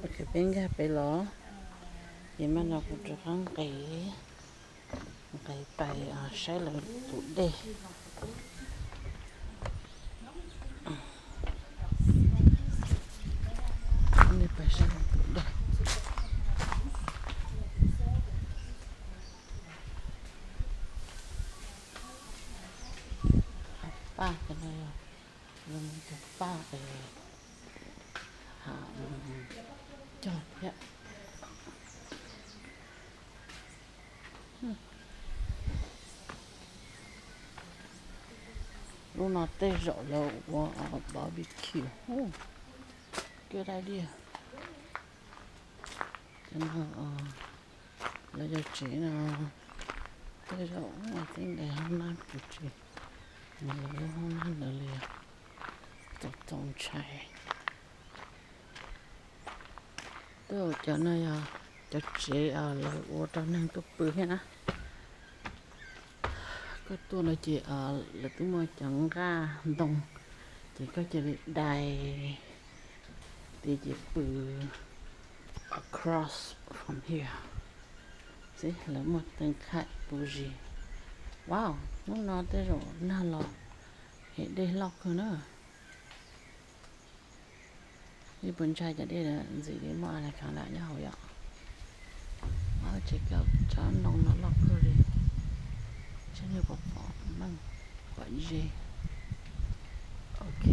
Peb nkag pem los, ces mas no kuv rov qab nqis, nqis pais saib lawv tus dej. Pais saib lawv tus dej. Paj cov no yog cov paj cog thiab. Lub no tej zaum lawv ua barbecue. Good idea. Cov no lawv cov tsev no tej zaum I think they hoob nab kuv tsis mus lawv lub hoob nab ntawd li. Txaus txaus ntshai. Tej zaum cov no yog cov tsev lawv ua rau neeg tuaj pw thiab na. Koj tuaj no ces lawv twb muaj cov nqaj ntoo, ces koj cia li dai tid ces pw across from here. Xib lawv muaj teev khaim pub zis. Wow, hnub no tej zaum nag los es dej loj kawg na. Ib puas ntshai cov dej ntxim li muaj a la khav lam nyob hauv yom. Tsev kawm tsob ntoo no loj kawg li. Tsev nej pom pom meej pom ze. Ok.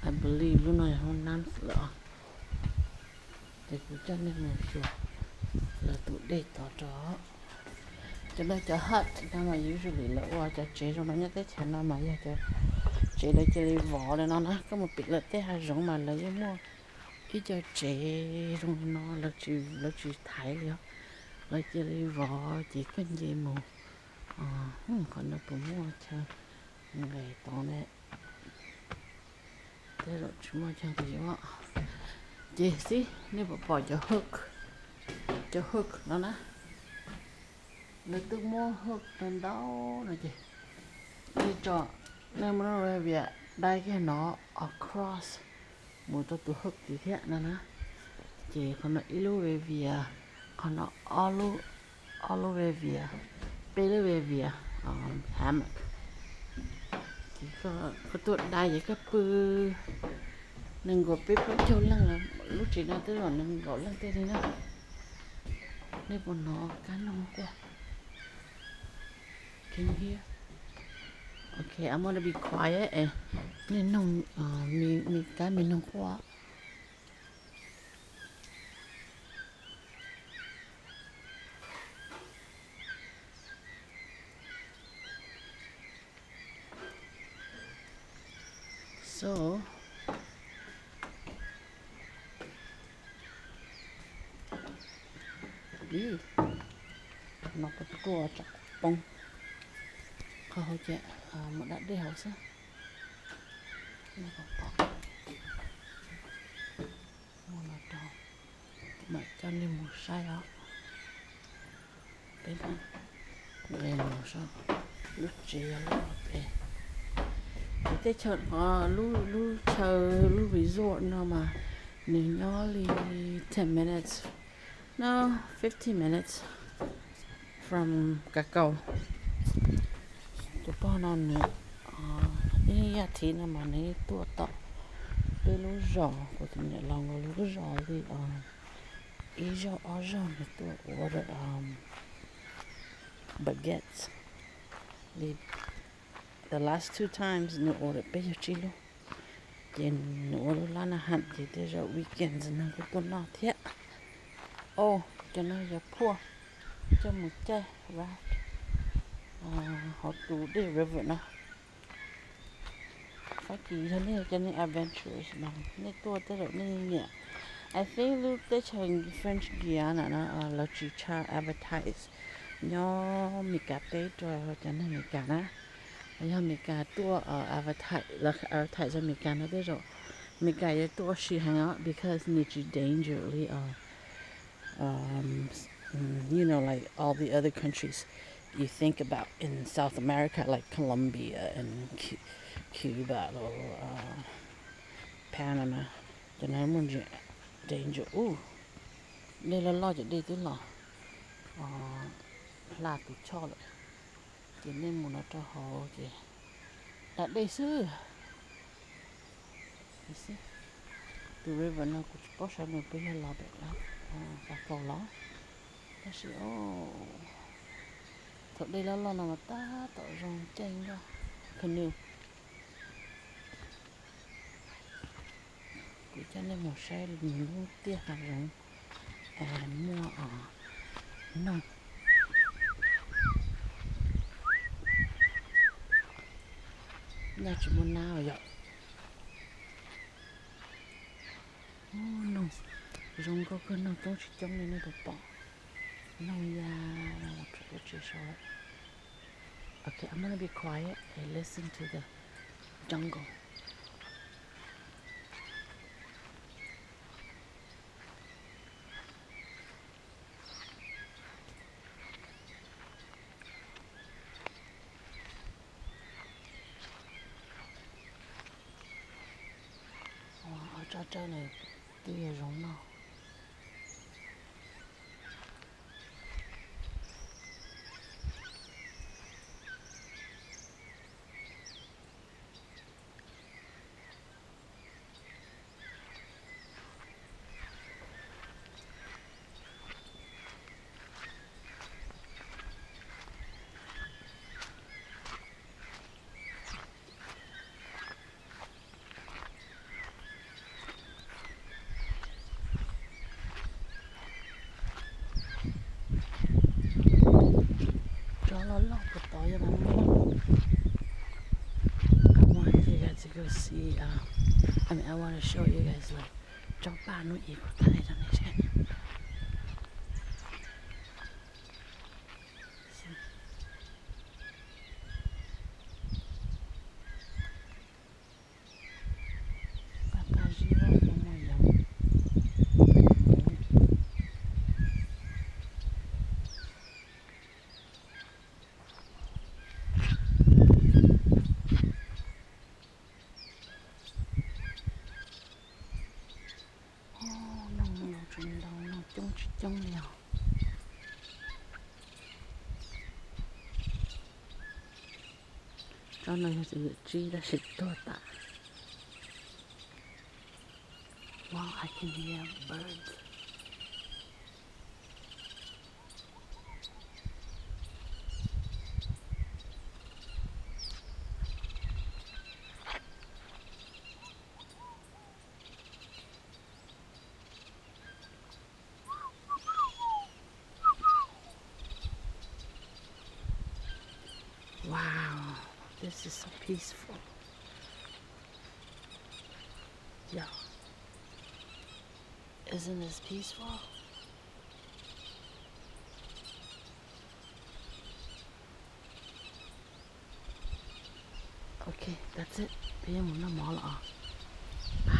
I believe lub no yog hoob nab lawm. Ces kuv coj nej mus xyuas lawv tus dej tod rau. Cov no cov hut no mas usually lawv ua cov tsev zoo no nyob teb chaws no mas yog cov tsev lawv cia li vov li no na. Koj mus pem lawv tej hav zoov mas lawv yeej muaj ib co tsev zoo li no, lawv tsis thaiv li os. Lawv cia li vov ces koj nce mus. Qhov no puas muaj chaw nqes tod ne? Tej zaum tsis muaj chaw nqes os. Ces xib nej pom pom cov hook, cov hook no na, lawv twb muab hook ntau ntau no ces nej tso, nej muab lub ravias dai kiag no across mus rau tus hook tid thiab no na. Ces qhov no ib lub ravias, qhov no ob lub, ob lub ravias, peb lub ravias, hammock. Ces koj tuaj dai ces koj pw nees nkaum peb plaub caug leej, lub tsev no twb los nees nkaum leej tej li na. Nej puas hnov kab noog quaj? Can you hear? Ok, I'm gonna be quiet. Nej noog me kab me noog quaj. So, no kuv tuaj tsam kuv poob qhov hauv ces mus da dej hauv xwb. Mus no rau, mam coj nej mus saib os. Peb nqe mus saib lub tsev yog lub pem. Ces teb chaws, lub chaw, lub resort no mas nws nyob li ten minutes, no, fifteen minutes from Kav Kaus. Tus pog no nws ib yam thiv no mas nws tuaj tom peb lub zos, kuv tus niam laus nkawd lub zos li ib zaug ob zaug nws tuaj ua baguettes li. The last two times nws ua lawm peb caug tsib lub. Ces nws ua lub lab na ham ces tej zaum weekends no kuj tuaj noj thiab. Os, cov no yog phuaj coj mus caij raft hauv tus dej river no. Fab Kis yog nej cov neeg adventurous no, nej tuaj tej zaum nej nyiam. I think lub teb chaws French Guiana no lawv tsis tshaj advertise nyob Meskas teb rau cov neeg Meskas na. Yog Meskas tuaj advertise, lawv advertise rau Meskas no tej zaum Meskas yuav tuaj ua si heev os, because nws tsis danger li you know, like all the other countries you think about in South America, like Colombia and Cu- Cuba or uh, Pha no na, cov no muaj ntsis dev ntsis ub. Dej loj loj ces dej twb los hla tus choj lawm. Ces nej mus no rau hauv ces da dej xwb. Tus river no kuv tsis paub saib nws puas yog los pem Xav Kaus los, tab sis thaum dej loj loj no mas tab tom zoo caij nkoj canoe. Kuv coj nej mus saib nws lub tiaj hav zoov muaj noog. Nyaj tsis muaj nab os yom. Noog zoo nkauj kawg, noog coob tsis coob li nej puas pom. Noog ya los rau pem tsev sau lawm. Okay, I'm gonna be quiet and listen to the jungle. Ua, ob tsob tsawb no twb yog zoo noj. Tsob loj loj puag tod yog mas muaj. I want you guys to go see, uh, I mean, I want to show you guys, like, tsob paj no ib kuv thaij rau nej saib. Paj qab zib loj no mas yog. Noog no tsis ntau, noog coob tsis coob li os. Tsob no yog txiv yawm tsib tab sis tuag tas. Wow, I can hear birds. Wow, this is so peaceful. Yeah. Isn't this peaceful? Okay, that's it. Peb yuav mus noj mov lawm os. Bye.